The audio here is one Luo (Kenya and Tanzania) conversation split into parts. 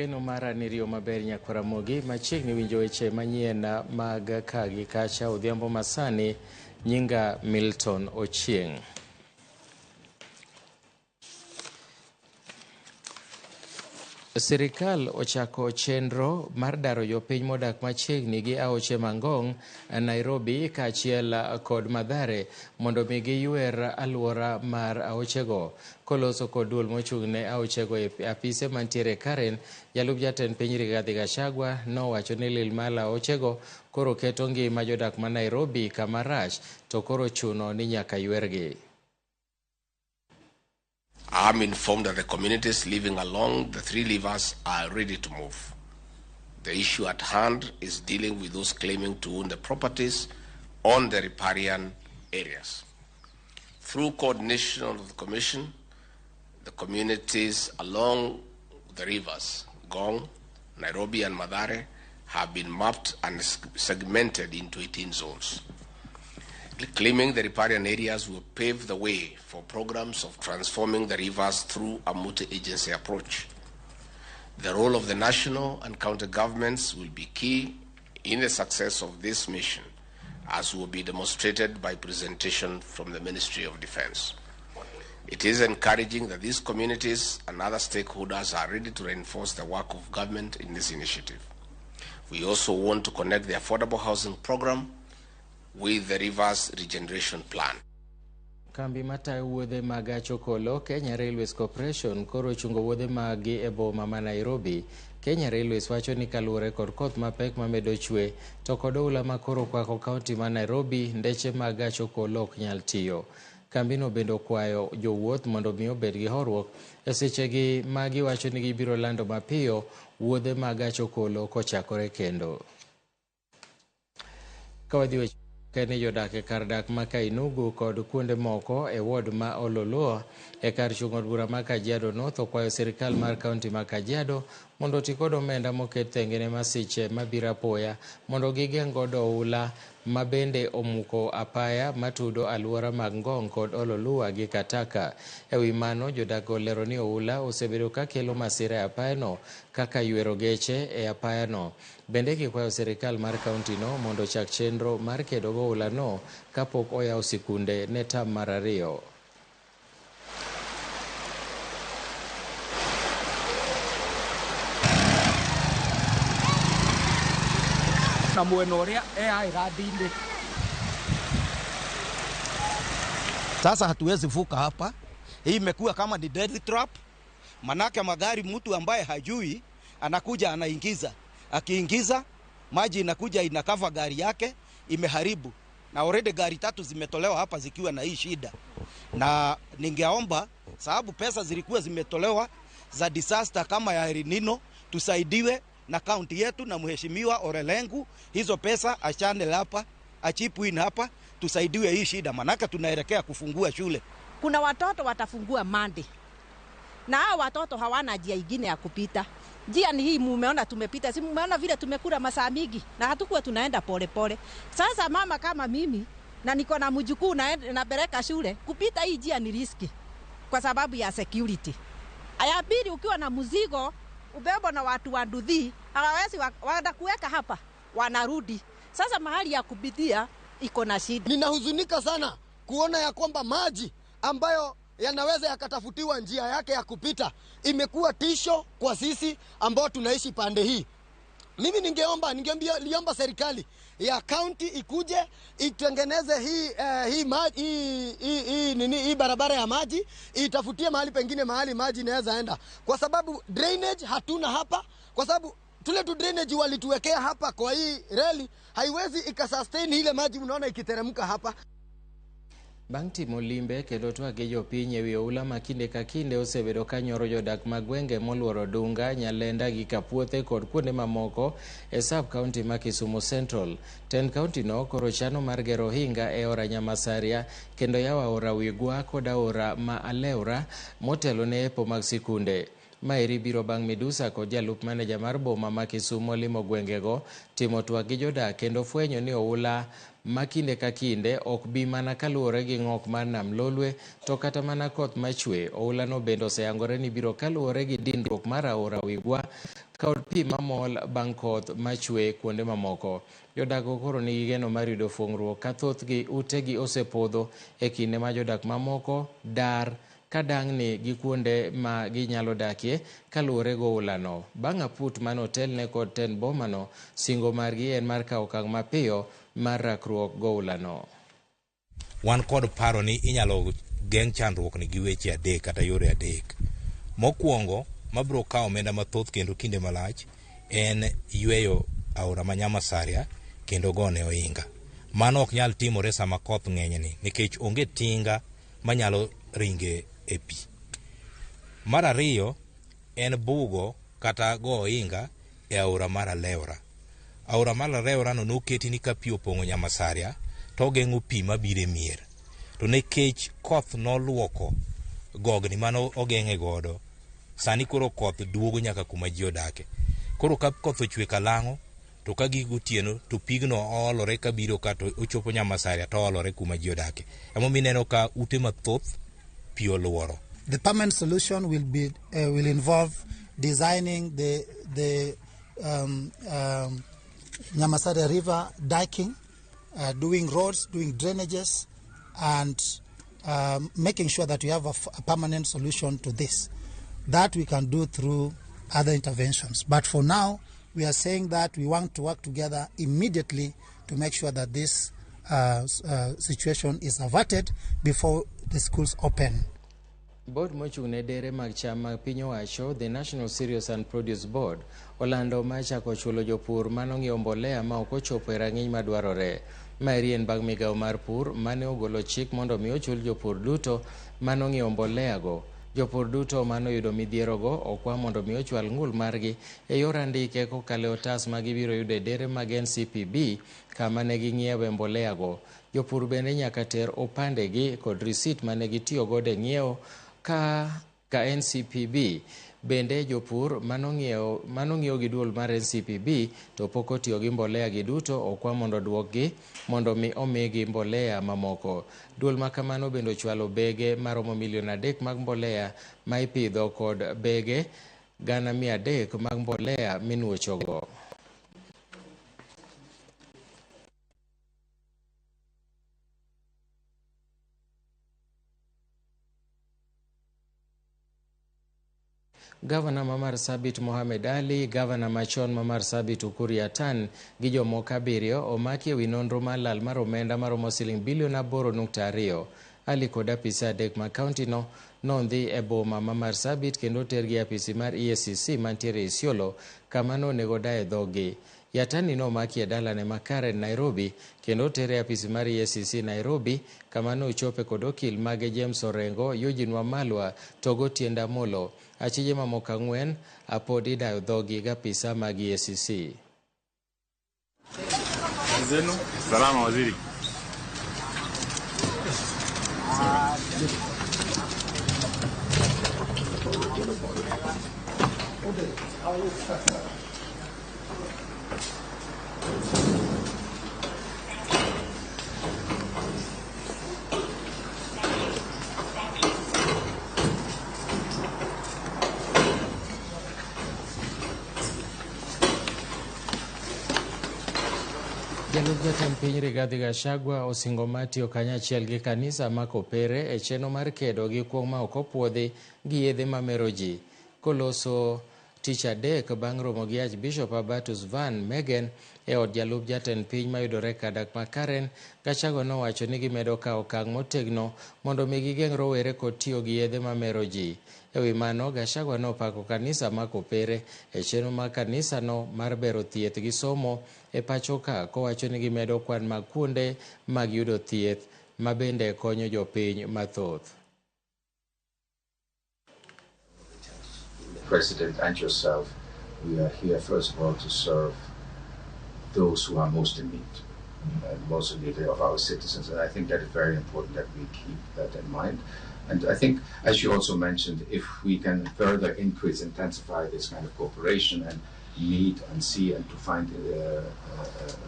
Geno mara ni riyo maber nyakwar Ramogi machiegni winjo weche manyien mag ka gi kacha odhiambo masani nyinga Milton Ochieng'. Sirikal ochako chenro mar daro jopiny modak machiegni gi aoche Mangong, Nairobi kaachiel kod Mathare mondo mi giywer aluora mar aochego. Koloso kod duol mochung' ne aochego e apise mantiere Karen, jalup jatend piny Rigathi Gachagua nowacho ni lil mar aochego koro keto ngima jodak ma Nairobi kama rach to koro chuno ni nyaka ywergi. I am informed that the communities living along the three rivers are ready to move. The issue at hand is dealing with those claiming to own the properties on the riparian areas. Through coordination of the Commission, the communities along the rivers, Ngong, Nairobi and Mathare, have been mapped and segmented into 18 zones. Reclaiming the riparian areas will pave the way for programs of transforming the rivers through a multi-agency approach. The role of the national and county governments will be key in the success of this mission, as will be demonstrated by presentation from the Ministry of Defense. It is encouraging that these communities and other stakeholders are ready to reinforce the work of government in this initiative. We also want to connect the affordable housing program with the Rivers Regeneration Plan. Kambi matayo wuodhe mag gach okolo Kenya Railways Corporation koro ochungo wuodhe maggi e boma ma Nairobi. Kenya Railways wacho ni kaluwore kod koth mapek mamedo chwe to kod oula ma koro kwako kaunti ma Nairobi, ndeche mag gach okolo ok nyal tiyo. Kambino bende okwayo jowuoth mondo mi obed gi horuok e sechegi ma giwacho ni gibiro lando mapiyo wuodhe mag gach okolo kochakore kendo. Ka wadhi weche ni jodak e kar dak ma Kainugu kod kuonde moko e ward ma Ololua e kar chung' od bura ma Kajiado North okwayo sirikal mar kaunti ma Kajiado mondo oti kod omenda moket thenge ne masiche mabiro apoya mondo gigeng' godo oula ma bende omuko apaya matudo aluora mag Ngong kod Ololua gi Kataka. E wi mano, jodak olero ni oula osebedo ka kelo masira e apayano kaka ywero geche e apayano. Bende gikwayo sirikal mar kaunti no mondo ochak chenro mar kedo go oulano kapok oyaw sikunde ne tam mar ariyo. Na mwena uria e island-inĩ. Sasa hatuwezi vuka hapa, hii imekuwa kama ni death trap, manake magari mtu ambaye hajui anakuja anaingiza, akiingiza maji inakuja inakava gari yake, imeharibu. Na already gari tatu zimetolewa hapa zikiwa na hii shida. Na ningeomba, sababu pesa zilikuwa zimetolewa za disaster kama ya El Nino, tusaidiwe na county yetu na Mheshimiwa Olelengu, hizo pesa achane hapa, achip in hapa, tusaidiwe hii shida, manake tunaelekea kufungua shule. Kuna watoto watafungua Monday. Na hao watoto hawana njia ingine ya kupita. Njia ni hii mumeona tumepita, si mumeona vile tumekula masaa mingi na hatukuwa tunaenda pole pole. Sasa mama kama mimi na niko na mjukuu na napeleka shule, kupita hii njia ni riski kwa sababu ya security. Aya pili, ukiwa na mzigo ubebo na watu wa nduthi, hawawezi wanakuweka hapa, wanarudi. Sasa mahali ya kupitia iko na shida. Ninahuzunika sana kuona ya kwamba maji ambayo yanaweza yakatafutiwa njia yake ya kupita imekuwa tisho kwa sisi ambao tunaishi pande hii. Mimi ningeomba serikali ya county ikuje itengeneze hii barabara ya maji, itafutie mahali pengine mahali maji inaweza enda, kwa sababu drainage hatuna hapa, kwa sababu tule tu drainage walituwekea hapa kwa hii reli haiwezi ikasustain ile maji unaona ikiteremka hapa. Bang' timo limbe kendo twak gi jopiny ewi oula ma kinde ka kinde osebedo ka nyoro jodak mag gwenge moluoro Dunga, Nyalenda gi Kapuothe kod kuonde mamoko e sub county ma Kisumu Central. Tend county no koro chano mar gero ohinga e aora Nyamasaria kendo yawo aora Wigwa kod aora ma Alewra motelo ne epo mag sikunde. Maeri biro bang' midusa kod jalup maneja mar boma ma Kisumo limo gwengego, timo twak gi jodak kendo fwenyo ni oula ma kinde ka kinde ok bi mana kaluwore gi ng'ok mar nam Lolwe to kata mana koth machwe. Oulano bende oseyangore ni biro kaluwore gi dinruok mar aora Wigwa kod pi mamol bang' koth machwe kuonde mamoko. Jodak koro nigi geno mar yudo fuong'ruok ka thothgi utegi osepodho e kinde ma jodak mamoko dar kadang'ni gi kuonde ma ginyalo dakie kaluwore gi oulano. Bang' aput mane otelne kod tend bomano, singo margi en mar kawo okang' mapiyo mar rakruok goulano. Wan kod paro ni inyalo geng' chandruok ni gi weche adek kata yore adek. Mokwongo, mabiro kawo omenda mathoth kendo kinde malach, en yweyo aora ma Nyamasaria kendo gone ohinga. Mano ok nyal timore sama koth ng'enyni nikech onge tinga manyalo ringe e pi. Mar ariyo en bugo kata go ohinga e aora mar Alewra. Aora mar Alewra no noketi ni ka pi opong'o Nyamasaria to ogeng'o pi mabiro e mier. To nikech koth noluoko gogni mane ogeng'e godo, sani koro koth duogo nyaka kuma ji odake. Koro ka koth ochwe kalang'o to ka gik gotieno to pigno oolore kabiro ka to ochopo Nyamasaria to oolore kuma ji odake. Emomiyo ineno ka ute mathoth pi oluoro. The permanent solution will involve designing the Nyamasaria River diking, doing roads, doing drainages, and making sure that we have a permanent solution to this. That we can do through other interventions. But for now, we are saying that we want to work together immediately to make sure that this situation is averted before the schools open. Board mochung' ne dere mag cham mag piny owacho, the National Cereals and Produce Board, olando mar chako chulo jopur manong'iewo mbolea ma ok ochopo e rang'iny madwarore. Maeri en bang' migawo mar pur mane ogolo chik mondo mi ochul jopur duto manong'iewo mbolea go. Jopur duto manoyudo midhierogo okwa mondo mi ochwal ng'ul margi e yor andike kokalo e otas ma gibiro yudo e dere mag NCPB kama ne ging'iewe mbolea go. Jopur bende nyaka ter opandegi kod risit mane gitiyo godo e ng'iewo ka NCPB. Bende jopur manong'iewo gi duol mar NCPB to pok otiyo gi mbolea gi duto okwa mondo oduokgi mondo mi omigi mbolea mamoko. Duol ma kamano bende ochwalo bege maromo milion 3 mag mbolea ma ipidho kod bege 300,000 mag mbolea minuochogo. Gavana ma Marsabit Mohamed Ali, gavana machon ma Marsabit Ukur Yatani gi jomoko 7 omaki ewi nonro mar lal mar omenda maromo siling bilion 8.2. Ali kod apisa 3 mag kaunti no nondhi e boma ma Marsabit kendo otergi e apisi mar EACC mantiere Isiolo kama nonego daye dhogi. Yatani nomaki e dalane ma Karen, Nairobi kendo otere e apisi mar EACC Nairobi kama nochope kod okil mage James Orengo, Eugene Wamalwa to Gotiendo Amolo. Achije mamoko 4 apod idayo dhogi gi apisa mag EACC. Salama waziri. Jalup jatend piny Rigathi Gachagua osingo mar tiyo kanyachiel gi kanisa ma Kopere e chenro mar kedo gi kuong' ma ok opuodhi gi yedhe mamero ji. Koloso tich adek bang' romo gi Archbishop Albertus Van Megen e od jalup jatend piny mayudore Kadak ma Karen, Gachagua nowacho ni gimedo kawo okang' motegno mondo mi gigeng' rowere kod tiyo gi yedhe mamero ji. E wi mano, Gachagua nopako kanisa ma Kopere e chenro mar kanisano mar bero thieth gi somo e pacho ka, kowacho ni gimedo kwan mag kuonde mag yudo thieth ma bende konyo jopiny mathoth. President and yourself, we are here first of all to serve those who are most in need, and most in need of our citizens, and I think that is very important that we keep that in mind. And I think, as you also mentioned, if we can further increase, intensify this kind of cooperation and meet and see and to find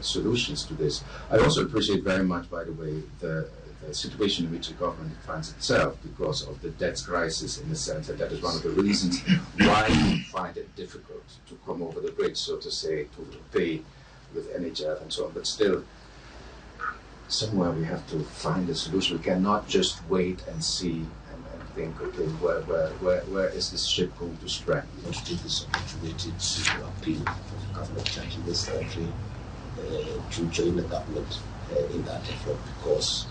solutions to this. I also appreciate very much, by the way, the situation in which the government finds itself because of the debt crisis, in a sense, and that is one of the reasons why we find it difficult to come over the bridge, so to say, to pay with NHF and so on. But still, somewhere we have to find a solution. We cannot just wait and see and think, okay, where is this ship going to strand? We want to take this opportunity to appeal for the Catholic Church in this country to join the government in that effort, because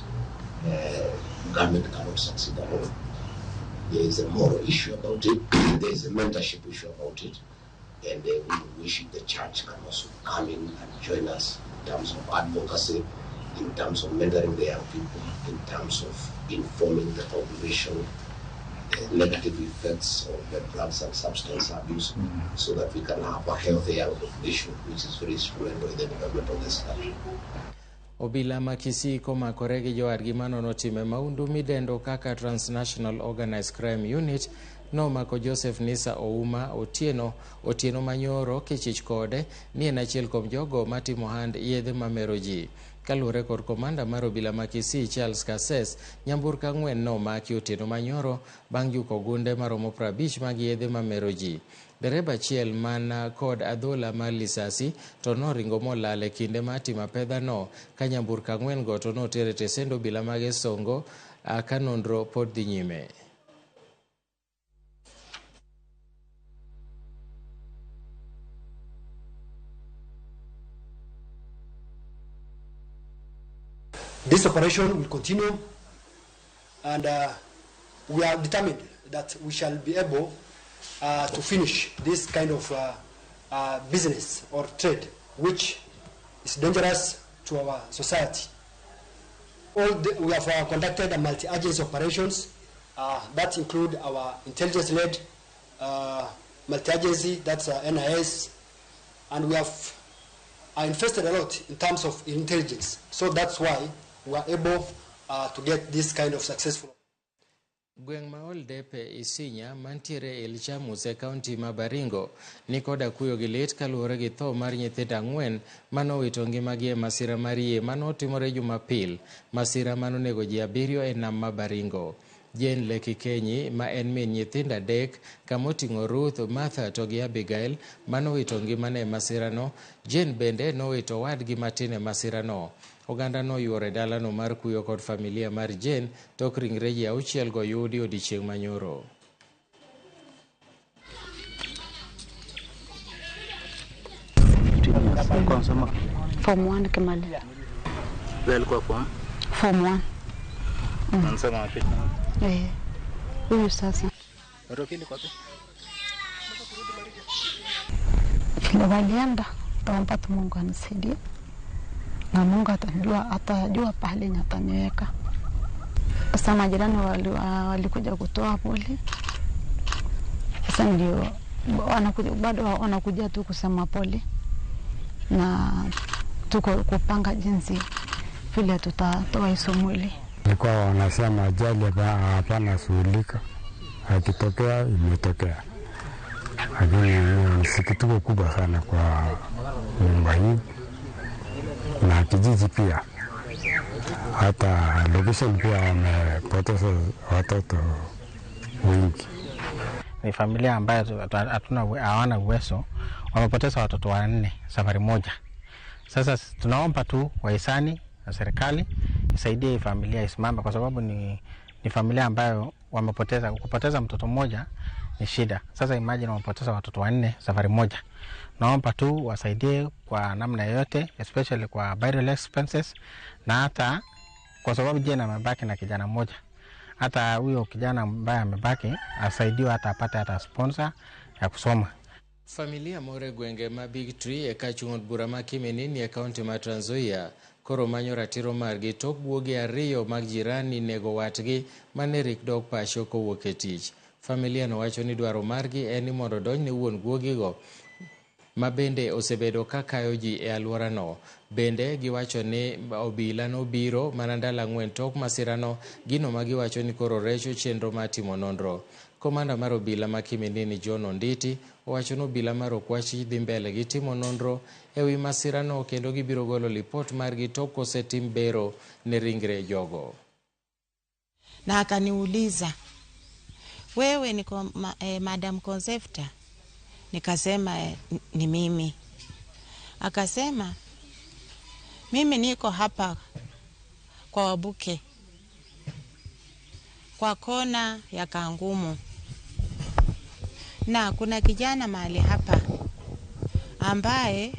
government cannot succeed alone. There is a moral issue about it, there is a mentorship issue about it, and we wish the church can also come in and join us in terms of advocacy, in terms of mentoring the young people, in terms of informing the population the negative effects of the drugs and substance abuse, so that we can have a healthy young population, which is very instrumental in the development of this country. Obila ma Kisii komakore gi jowadgi manono time maundu midendo kaka Transnational Organized Crime Unit nomako Joseph Nisa Ouma Otieno Manyoro kichich kode ni en achiel kuom jogo matimo hand yedhe mamero ji. Kaluwore kod komanda mar obila ma Kisii Charles Kases, nyamburko 4 nomaki Otieno Manyoro bang' juko gunde maromo 50 mag yedhe mamero ji. Dereba achiel man kod adhola mar lisasi to noringo molal e kinde mar timo apedhano ka nyamburko 4 go to noter e tesend obila mag Esongo ka nonro pod dhi nyime. This operation will continue, and we are determined that we shall be able to finish this kind of business or trade, which is dangerous to our society. We have conducted multi-agency operations that include our intelligence-led multi-agency, that's NIS, and we have invested a lot in terms of intelligence. So that's why we are able to get this kind of successful. Gweng' ma Oldepe Isinya mantiere Ilchamus e kaunti ma Baringo ni koda kuyo gi lit kaluwore gi tho mar nyithindo 4 manowito ngimagi e masira mar yie manotimore Jumapil, masira manonego ji 7 e nam ma Baringo. Jane Lekikenyi ma en min nyithindo 3 kamoting'o Ruth, Martha to gi Abigail manowito ngimane e masirano. Jane bende nowito owadgi matin e masirano. Oganda noyuoro e dalano mar kuyo kod familia mar Jane tok ringre ji 6 go yudi odiechieng' manyoro. Form 1 kimaliza. Form 1. Huyu sasa. Vile walienda, taomba tu Mungu anisaidie. Na Mungu atajua pahali ataniweka. Sasa majirani walikuja kutoa pole. Sasa ndio wanakuja, bado wanakuja tu kusema pole na tuko kupanga jinsi vile tutatoa hizo mwili. Nilikuwa wanasema ajali hapana shughulika, akitokea imetokea. Lakini ni sikitiko kubwa sana kwa nyumba hii na kijiji pia. Hata location pia wamepoteza watoto wengi. Ni familia ambayo hawana uwezo, wamepoteza watoto 4 safari moja. Sasa tunaomba tu wahisani na serikali isaidie familia isimame, kwa sababu ni familia ambayo wamepoteza. Kupoteza mtoto mmoja ni shida. Sasa imagine wamepoteza watoto 4 safari moja. Naomba tu wasaidie kwa namna yoyote, especially kwa burial expenses, na hata kwa sababu jana amebaki na kijana mmoja. Hata huyo kijana ambaye amebaki asaidiwe, hata apate hata sponsor ya kusoma. Familia more gwenge ma Big Tree e kachung' od bura ma Kiminini e kaunti ma Trans Nzoia koro manyo ratiro margi tok guogi 2 mag jirani nego watgi mane rik dok pacho kowuok e tich. Familia no wacho ni dwaro margi en ni mondo donjne wuon guogigo ma bende osebedo ka kayo ji e alworano. Bende giwacho ni obila nobiro mana ndalo 4 tok masirano, gino ma giwacho ni koro recho chenro mar timo nonro. Komanda mar obila ma Kiminini John Onditi owacho ni obila mar Okwachi dhi mbele gi timo nonro e wi masirano kendo gibiro golo lipot margi tok kosetim bero ne ringre jogo. Na akaniuliza, wewe ni Madam Concepta? Nikasema ni mimi. Akasema mimi niko hapa kwa Wabuke, kwa kona ya Kangumu, na kuna kijana mahali hapa ambaye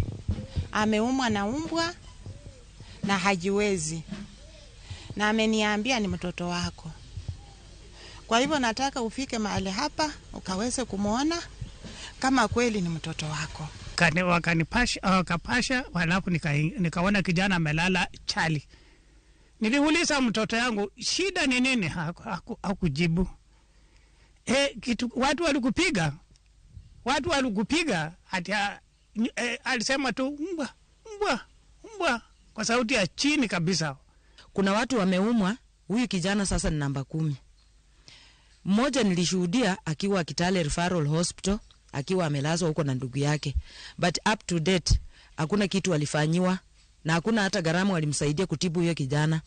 ameumwa na umbwa na hajiwezi, na ameniambia ni mtoto wako. Kwa hivyo nataka ufike mahali hapa ukaweze kumuona kama kweli ni mtoto wako. Wakapasha, halafu nikaona kijana amelala chali. Niliuliza mtoto yangu shida ni nini, hakujibu. Kitu watu walikupiga. Watu walikupiga ati alisema tu mbwa, mbwa, mbwa kwa sauti ya chini kabisa. Kuna watu wameumwa, huyu kijana sasa ni namba 10. Mmoja nilishuhudia akiwa Kitale Referral Hospital akiwa amelazwa huko na ndugu yake. But up to date hakuna kitu alifanyiwa na hakuna hata gharama walimsaidia kutibu huyo kijana.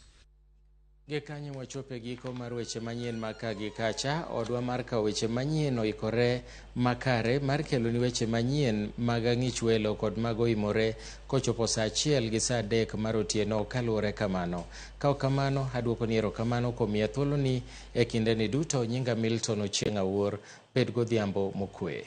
Gikanyo wachope giko mar weche manyien ma ka gi kacha, odwa mar kawo weche manyien oikore makare mar keloni weche manyien mag ang'ich welo kod mago oimore kochopo saa 1 gi saa 3 mar otieno kaluwore kamano. Ka ok kamano, aduokoni erokamano kuom miya thuoloni e kindeni duto. Nyinga Milton Ochieng' Awuor, bed godhiambo mokwe.